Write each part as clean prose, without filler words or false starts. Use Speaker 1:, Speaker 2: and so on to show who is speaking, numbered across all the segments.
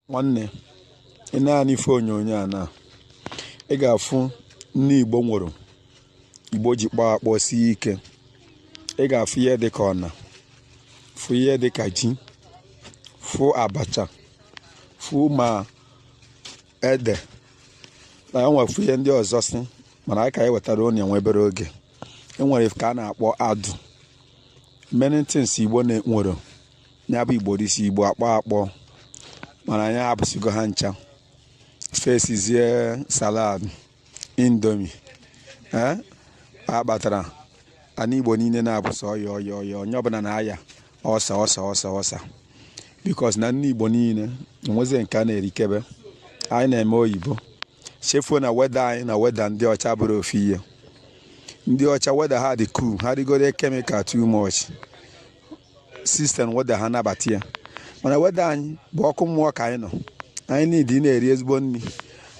Speaker 1: Nwanne, ị na-anya ife onyonyo a na ị ga-afụ nne Igbo nwụrụ Igbo ji kpọọ akpọ sie ike. Ị ga-afụ ihe dịka ọna, fụ ihe dịka ji, fụ abacha, fụ ma ede na enwefụ ihe ndị ọzọ si, mana anyị ka anyị wetara unu nwe obere oge. Enwere ka a na-akpọ adụ. Many things Igbo nwere ya bụ Igbo risi Igbo akpọ akpọ, mana anyị abụsigo ha ncha fesizie salad, Indomie. Ee, a kpatara ana Igbo niile na-abụsọ ọya ọya ọya, onye ọbụla na-aya ọsa ọsa ọsa ọsa, because na nne Igbo niile enwezie nke a na-erikebe. Anyị na-eme oyibo, chefuo na weather anyị na weather ndị ọcha bụrụ ofu ihe. Ndị ọcha, weather ha dị cool, ha rigoro chemical too much, system weather ha nabata ya. Mana weather anyị bụ ọkụ mmụọ ka anyị nọ. Anyị need na-eri ezigbo nri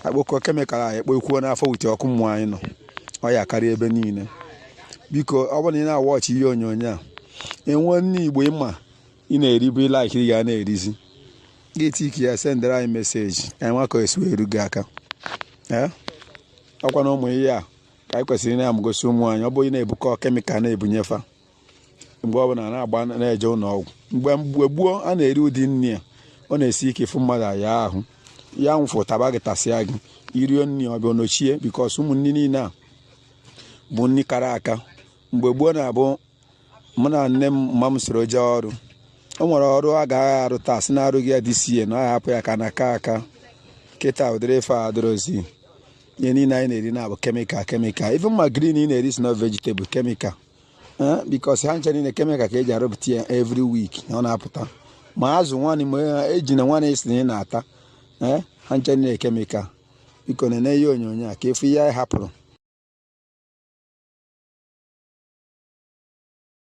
Speaker 1: akpọkọ chemical anyị ekpokwuo n'afọ wute ọkụ mmụọ anyị nọ ọya karịa ebe niile. Biko, ọ bụrụ na ị na-awọchị ihe onyonyo a, enwe nne Igbo ịma ị na-eribu, ịlike ga na-erizi gị, tiki ya, sendere anyị message ka anyị nwa ka esi wee eru gị aka. Ee, ọkwa na ụmụ ihe a ka anyị kwesịrị na-amụgosi ụmụ anyị. Ọ bụghị na-ebukọ chemical na-ebunyefa mgbe ọbụla na-agba na-eje ụlọ ọgwụ. Mgbe mgbe gboo a na-eri ụdị nri a, ọ na-esi ike ịfụ mmadụ aya ahụ ya nwụfụ taba gị tasịa gị irio nri ọbịa nochie, because ụmụ nri niile a bụ nri kara aka. Mgbe gboo na-abụ mụ na nne m, mma m soro jee ọrụ, o nwere ọrụ a gaghị arụ taa sị na-arụghị ya dịsie na ọ ya hapụ ya ka na aka aka. Kịta ụdịrị ife a adịrọzi. Ihe niile anyị na-eri na-abụ chemical, chemical. Even ma green ị na-eri si na vegetable, chemical, because ha ncha niile chemical ka eji arụpụta ya. Every week ọ na-apụta ma azụ nwanne ma eji na nwanne isi na ị na-ata. Ee, ha ncha niile chemical. Biko, nene ihe onyonyo a ka efu ihe anyị hapụrụ.